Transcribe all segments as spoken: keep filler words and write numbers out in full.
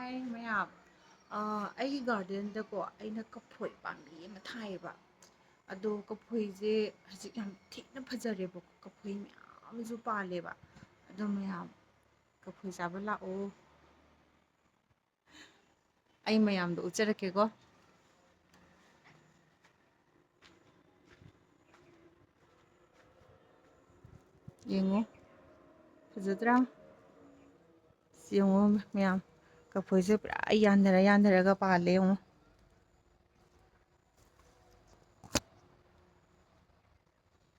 ꯑꯩ ꯃꯌꯥꯝ, ꯑ, ꯑꯩꯒꯤ ꯒꯥꯔꯗꯦꯟꯗꯀꯣ ꯑꯩꯅ ꯀꯐꯣꯏ ꯄꯥꯝꯕꯤ ꯑꯃ ꯊꯥꯏꯌꯦꯕ꯫ ꯑꯗꯣ ꯀꯐꯣꯏꯁꯦ ꯍꯧꯖꯤꯛ ꯌꯥꯝ ꯊꯤꯅ ꯐꯖꯔꯦꯕꯀꯣ, ꯀꯐꯣꯏ ꯃꯌꯥꯝꯁꯨ ꯄꯥꯜꯂꯦꯕ꯫ ꯑꯗꯣ ꯃꯌꯥꯝ, ꯀꯐꯣꯏ ꯆꯥꯕ ꯂꯥꯛꯑꯣ꯫ ꯑꯩ ꯃꯌꯥꯝꯗꯣ ꯎꯠꯆꯔꯛꯀꯦꯀꯣ꯫ ꯌꯦꯡꯉꯣ, ꯐꯖꯗ꯭ꯔꯥ? ꯌꯦꯡꯉꯣ ꯃꯌꯥꯝ, ꯀꯐꯣꯏꯁꯦ ꯄꯨꯔꯥ ꯌꯥꯟꯊꯔ ꯌꯥꯟꯊꯔꯒ ꯄꯥꯜꯂꯦ ꯌꯦꯡꯉꯣ꯫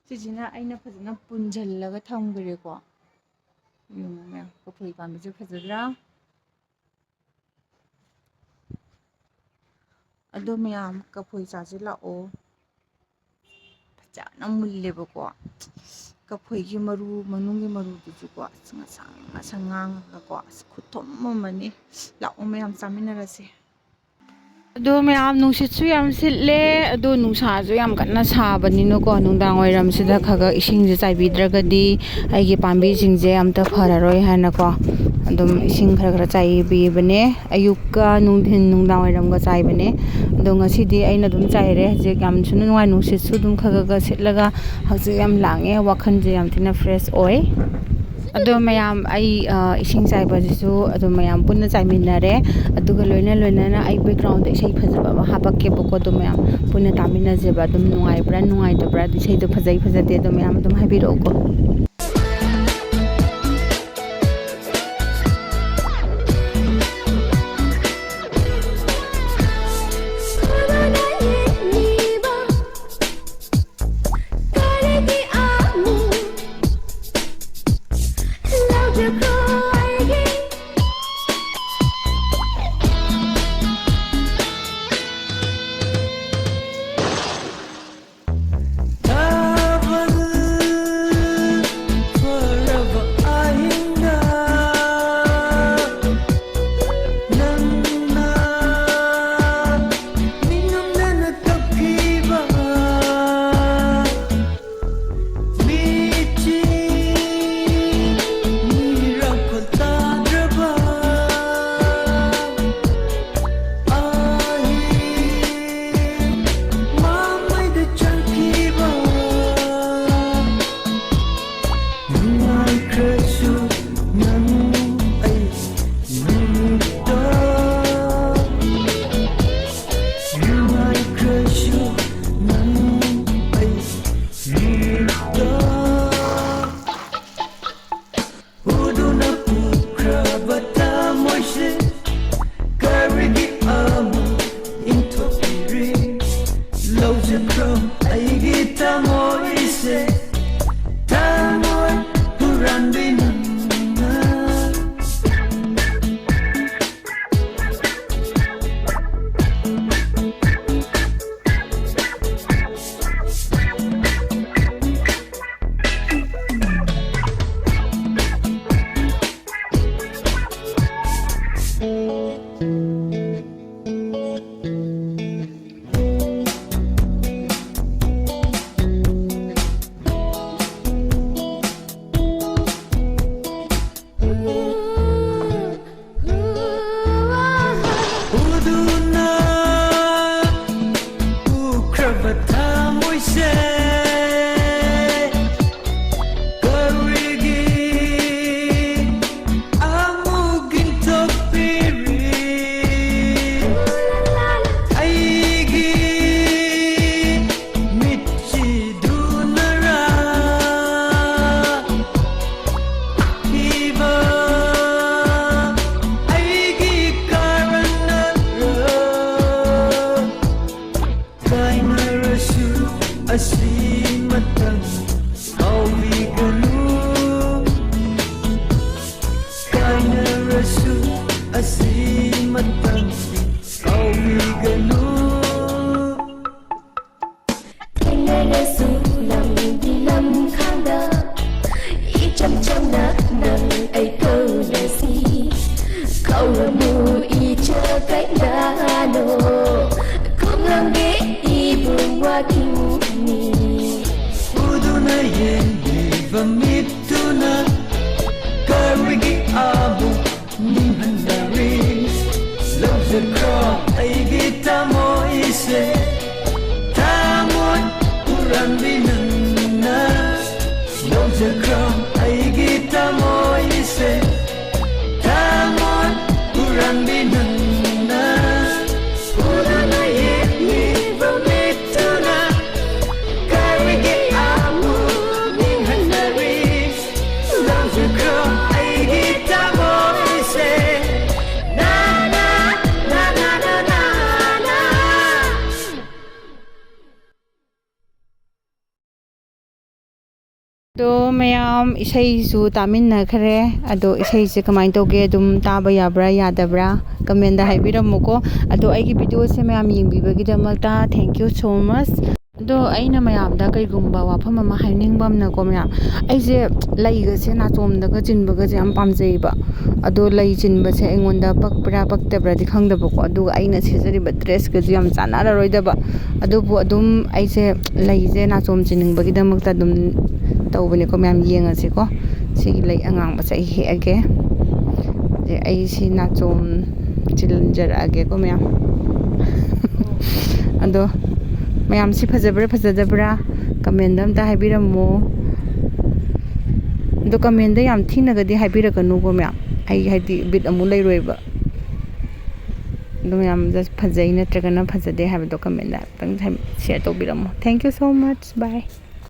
ꯁꯤꯁꯤꯅ ꯑꯩꯅ ꯐꯖꯅ ꯄꯨꯟꯁꯤꯜꯂꯒ ꯊꯝꯈ꯭ꯔꯦꯀꯣ꯫ ꯌꯦꯡꯉꯣ ꯃꯌꯥꯝ, ꯀꯐꯣꯏ ꯄꯥꯝꯕꯤꯁꯦ ꯐꯖꯗ꯭ꯔꯥ? ꯑꯗꯣ ꯃꯌꯥꯝ, ꯀꯐꯣꯏ ꯆꯥꯁꯦ ꯂꯥꯛꯑꯣ꯫ ꯐꯖꯅ ꯃꯨꯜꯂꯦꯕꯀꯣ꯫ ꯀꯐꯣꯏꯒꯤ ꯃꯔꯨ, ꯃꯅꯨꯡꯒꯤ ꯃꯔꯨꯗꯨꯁꯨꯀꯣ, ꯑꯁ, ꯉꯁꯪ ꯉꯁꯪ ꯉꯥꯡꯉꯒꯀꯣ, ꯑꯁ, ꯈꯨꯊꯨꯝ ꯑꯃꯅꯤ꯫ ꯂꯥꯛꯑꯣ ꯃꯌꯥꯝ, ꯆꯥꯃꯤꯟꯅꯔꯁꯦ꯫ ꯑꯗꯣ ꯃꯌꯥꯝ, ꯅꯨꯡꯁꯤꯠꯁꯨ ꯌꯥꯝ ꯁꯤꯠꯂꯦ, ꯑꯗꯣ ꯅꯨꯡꯁꯥꯁꯨ ꯌꯥꯝ ꯀꯟꯅ ꯁꯥꯕꯅꯤꯅꯀꯣ, ꯅꯨꯡꯗꯥꯡ ꯋꯥꯏꯔꯝꯁꯤꯗ ꯈꯔ ꯈꯔ ꯏꯁꯤꯡꯁꯦ ꯆꯥꯏꯕꯤꯗ꯭ꯔꯒꯗꯤ ꯑꯩꯒꯤ ꯄꯥꯝꯕꯤꯁꯤꯡꯁꯦ ꯑꯝꯇ ꯐꯔꯔꯣꯏ ꯍꯥꯏꯅꯀꯣ, ꯑꯗꯨꯝ ꯏꯁꯤꯡ ꯈꯔ ꯈꯔ ꯆꯥꯏꯕꯤꯕꯅꯦ꯫ ꯑꯌꯨꯛꯀ ꯅꯨꯡꯊꯤꯟ ꯅꯨꯡꯗꯥꯡ ꯋꯥꯏꯔꯝꯒ ꯆꯥꯏꯕꯅꯦ꯫ ꯑꯗꯣ ꯉꯁꯤꯗꯤ ꯑꯩꯅ ꯑꯗꯨꯝ ꯆꯥꯏꯔꯦ꯫ ꯍꯧꯖꯤꯛ ꯌꯥꯝꯁꯨ ꯅꯨꯡꯉꯥꯏ, ꯅꯨꯡꯁꯤꯠꯁꯨ ꯑꯗꯨꯝ ꯈꯔ ꯈꯔ ꯈꯔ ꯁꯤꯠꯂꯒ ꯍꯛꯆꯤꯠ ꯌꯥꯝ ꯂꯥꯡꯉꯦ, ꯋꯥꯈꯜꯁꯦ ꯌꯥꯝ ꯊꯤꯅ ꯐ꯭ꯔꯦꯁ ꯑꯣꯏ꯫ ꯑꯗꯣ ꯃꯌꯥꯝ, ꯑꯩ, ꯑ, ꯏꯁꯤꯡ ꯆꯥꯏꯕꯁꯤꯁꯨ ꯑꯗꯨꯝ ꯃꯌꯥꯝ ꯄꯨꯟꯅ ꯆꯥꯏꯃꯤꯟꯅꯔꯦ꯫ ꯑꯗꯨꯒ ꯂꯣꯏꯅ ꯂꯣꯏꯅꯅ ꯑꯩ ꯕꯦꯛꯒ꯭ꯔꯥꯎꯟꯗ ꯏꯁꯩ ꯐꯖꯕ ꯑꯃ ꯍꯥꯄꯛꯀꯦꯕꯀꯣ꯫ ꯑꯗꯣ ꯃꯌꯥꯝ ꯄꯨꯟꯅ ꯇꯥꯃꯤꯟꯅꯁꯦꯕ꯫ ꯑꯗꯨꯝ ꯅꯨꯡꯉꯥꯏꯕ꯭ꯔꯥ ꯅꯨꯡꯉꯥꯏꯇꯕ꯭ꯔꯥ, ꯑꯗꯨ ꯏꯁꯩꯗꯣ ꯐꯖꯩ ꯐꯖꯗꯦ ꯑꯗꯣ ꯃꯌꯥꯝ ꯑꯗꯨꯝ ꯍꯥꯏꯕꯤꯔꯛꯎꯀꯣ꯫ ꯑꯗꯣ ꯃꯌꯥꯝ ꯏꯁꯩꯁꯨ ꯇꯥꯃꯤꯟꯅꯈ꯭ꯔꯦ꯫ ꯑꯗꯣ ꯏꯁꯩꯁꯦ ꯀꯃꯥꯏꯅ ꯇꯧꯒꯦ, ꯑꯗꯨꯝ ꯇꯥꯕ ꯌꯥꯕ꯭ꯔꯥ ꯌꯥꯗꯕ꯭ꯔꯥ, ꯀꯃꯦꯟꯗ ꯍꯥꯏꯕꯤꯔꯝꯃꯨꯀꯣ꯫ ꯑꯗꯣ ꯑꯩꯒꯤ ꯚꯤꯗꯤꯑꯣꯁꯦ ꯃꯌꯥꯝ ꯌꯦꯡꯕꯤꯕꯒꯤꯗꯃꯛꯇ thank you so much꯫ ꯑꯗꯣ ꯑꯩꯅ ꯃꯌꯥꯝꯗ ꯀꯩꯒꯨꯝꯕ ꯋꯥꯐꯝ ꯑꯃ ꯍꯥꯏꯅꯤꯡꯕ ꯑꯃꯅꯀꯣ ꯃꯌꯥꯝ, ꯑꯩꯁꯦ ꯂꯩꯒꯁꯦ ꯅꯥꯆꯣꯝꯗꯒ ꯆꯤꯟꯕꯒꯁꯦ ꯌꯥꯝ ꯄꯥꯝꯖꯩꯌꯦꯕ꯫ ꯑꯗꯣ ꯂꯩ ꯆꯤꯟꯕꯁꯦ ꯑꯩꯉꯣꯟꯗ ꯄꯛꯄ꯭ꯔꯥ ꯄꯛꯇꯕ꯭ꯔꯥꯗꯤ ꯈꯪꯗꯕꯀꯣ, ꯑꯗꯨꯒ ꯑꯩꯅ ꯁꯦꯠꯆꯔꯤꯕ ꯗ꯭ꯔꯦꯁꯀꯁꯨ ꯌꯥꯝ ꯆꯥꯟꯅꯔꯔꯣꯏꯗꯕ꯫ ꯑꯗꯨꯕꯨ ꯑꯗꯨꯝ ꯑꯩꯁꯦ ꯂꯩꯁꯦ ꯅꯥꯆꯣꯝ ꯆꯤꯟꯅꯤꯡꯕꯒꯤꯗꯃꯛꯇ ꯑꯗꯨꯝ ꯇꯧꯕꯅꯦꯀꯣ ꯃꯌꯥꯝ, ꯌꯦꯡꯉꯁꯤꯀꯣ꯫ ꯁꯤꯒꯤ ꯂꯩ ꯑꯉꯥꯡꯕꯁꯦ ꯑꯩ ꯍꯦꯛꯑꯒꯦ꯫ ꯑꯗꯩ ꯑꯩ ꯁꯤ ꯅꯥꯆꯣꯝ ꯆꯤꯟꯖꯔꯛꯑꯒꯦꯀꯣ ꯃꯌꯥꯝ꯫ ꯑꯗꯣ ꯃꯌꯥꯝ ꯁꯤ ꯐꯖꯕ꯭ꯔꯥ ꯐꯖꯗꯕ꯭ꯔꯥ ꯀꯃꯦꯟꯗ ꯑꯝꯇ ꯍꯥꯏꯕꯤꯔꯝꯃꯣ꯫ ꯑꯗꯣ ꯀꯃꯦꯟꯗ ꯌꯥꯝ ꯊꯤꯅꯒꯗꯤ ꯍꯥꯏꯕꯤꯔꯛꯀꯅꯨꯀꯣ ꯃꯌꯥꯝ, ꯑꯩ ꯍꯥꯏꯗꯤ ꯕꯤꯠ ꯑꯃꯨꯛ ꯂꯩꯔꯣꯏꯕ꯫ ꯑꯗꯣ ꯃꯌꯥꯝ just ꯐꯖꯩ ꯅꯠꯇ꯭ꯔꯒꯅ ꯐꯖꯗꯦ ꯍꯥꯏꯕꯗꯣ ꯀꯃꯦꯟꯗ ꯑꯝꯇꯪ ꯁꯤꯌꯔ ꯇꯧꯕꯤꯔꯝꯃꯣ꯫ Thank you so much, bye꯫